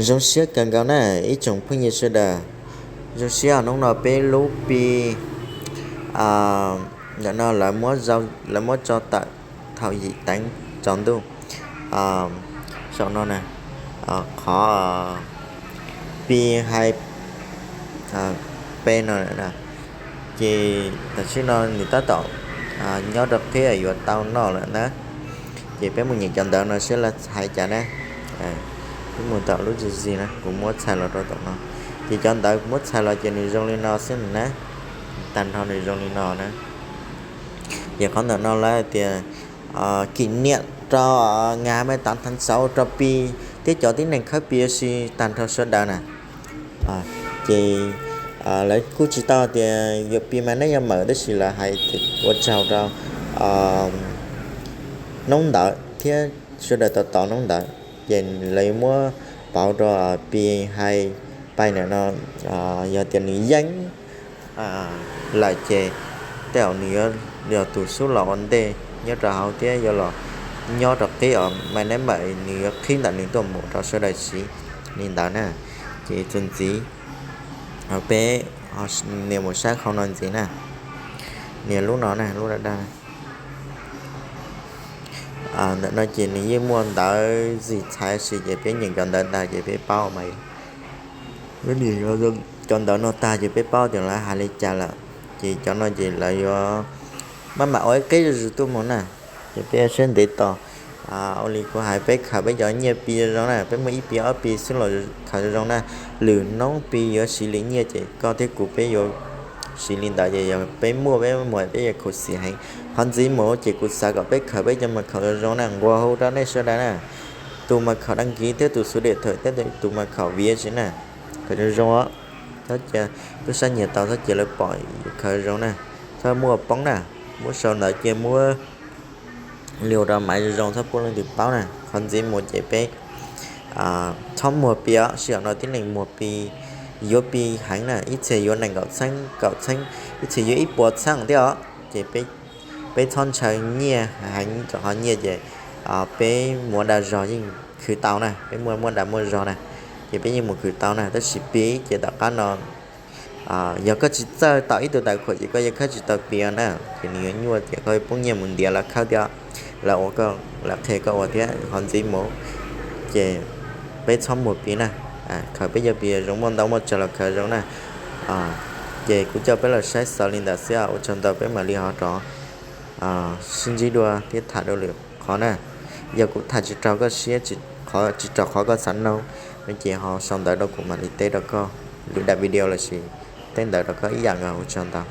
Zoo siab kawg nkaus na ib tsoom phooj ywg sawv daws. Zoo siab hnub no peb lub Pi ntawm no lawv muab tso tawm thaum yim teev tsaus ntuj. Saum no na, qhov Pi High Pay no, ces tam sim no nws tab tom nyob rau qib yuav tau noj lawm na. Ces peb mus nyeem cov ntawv no saib lawv hais cas na. Peb mus tom lub zig zig na, kuv muab txhais los rau tom no. Ces cov ntawv kuv muab txhais los ces nws zoo li no xwb na. Tag nrho nws zoo li no na. Ces qhov ntawm no lawv tias kỷ niệm rau ngày hai mươi tám tháng sáu rau Pi thiab cov tib neeg khawb Pi si tag nrho sawv daws na. Ces lawv kuj tsis tau tias yuav Pi mas neb yuav mawm, tab sis lawv hais tias ua tsaug rau hnub ntawd thiab sawv daws tos tos hnub ntawd, ces lawv yuav muab pauv rau Pi High Pay ntawm no. Yog tias nws yeej lawm ces tej zaum nws yuav yog tus xub los ua ntej nyob rau hauv thiab yuav los nyob rau qib os, mas neb mam nws yuav qhib ntawm nws tuaj mus rau sawv daws siv li ntawd na. Ces txuas ntxiv, peb nias mus saib qhov no ntxiv na. Nias lub no na, lub daj daj na. Ntawm no ces nws yeej muaj ntawv zis txhais si ces peb nyeem cov ntawv tag ces peb paub mas. Peb nias cov ntawv no tag ces peb paub tias lawv hais li cas lawm. Ces cov no ces lawv yuav maj mam ua ib qib zuj zus tuaj mus na. Ces peb saib ntev tos. Ua li kuv hais, peb khaws peb cov nyiaj Pi zoo zoo na, peb muaj ib Pi ob Pi xwb los khaws zoo zoo na. Lwm hnub Pi yuav siv li nyiaj ces koj thiab kuv peb yuav siv li ntawd ces yog peb muaj peb mus peb yuav khuv xim heev. Qhov ntxiv mus ces kuv xav kom peb khaws peb cov mas khaws zoo zoo na, nquag hauv rau nej sawv daws na. Tus mas khaws đăng ký thiab tus số điện thoại thiab tus mas khaws viav si na. Khaws zoo zoo os. Txhob cia, tub sab nyiag tau txhob cia lawv pom, khaws zoo na. Txhob muab poob na. Muab sau ntawv cia muab li ua rau maiv zoo zoo txhob pub leej twg paub na. Qhov ntxiv mus ces peb txhob muag Pi os, sij hawm no tib neeg muag Pi, yuav Pi heev na, ib txhia yuav nees nkaum txheeb kaum txheeb, ib txhia yuav ib puas txheeb thiab os. Ces peb txhob ntshaw nyiaj heev, rau qhov nyiaj ces peb muaj dag zog yeej khwv tau na, peb muaj muaj dag muaj zog na, ces peb yeej mus khwv tau na. Tab sis Pi ces tom qab no yog koj tsis txawj tau ib tug tài khoản ces koj yuav khawb tsis tau Pi na, ces nws yuav nyuaj tias koj poob nyiaj mus ntiav lawv khawb thiab, lawv ua koj, lawv qhia koj ua thiab. Qhov ntxiv mus ces peb txhob muag Pi na, khaws peb cov Pi zoo muaj ntau muaj tsawg los khaws zoo na. Ces kuv coj peb los saib xaus li ntawd xwb, ua tsaug ntau, peb mam li ho rov sib ntsib dua thiab tham dua lwm qhov na. Yog kuv tham tsis raug koj siab, tsis raug qhov koj xav noog no ces ho sau ntawv rau kuv mam li teb rau koj, lwm daim video lossis teb ntawv rau koj ib yam nkaus, ua tsaug ntau.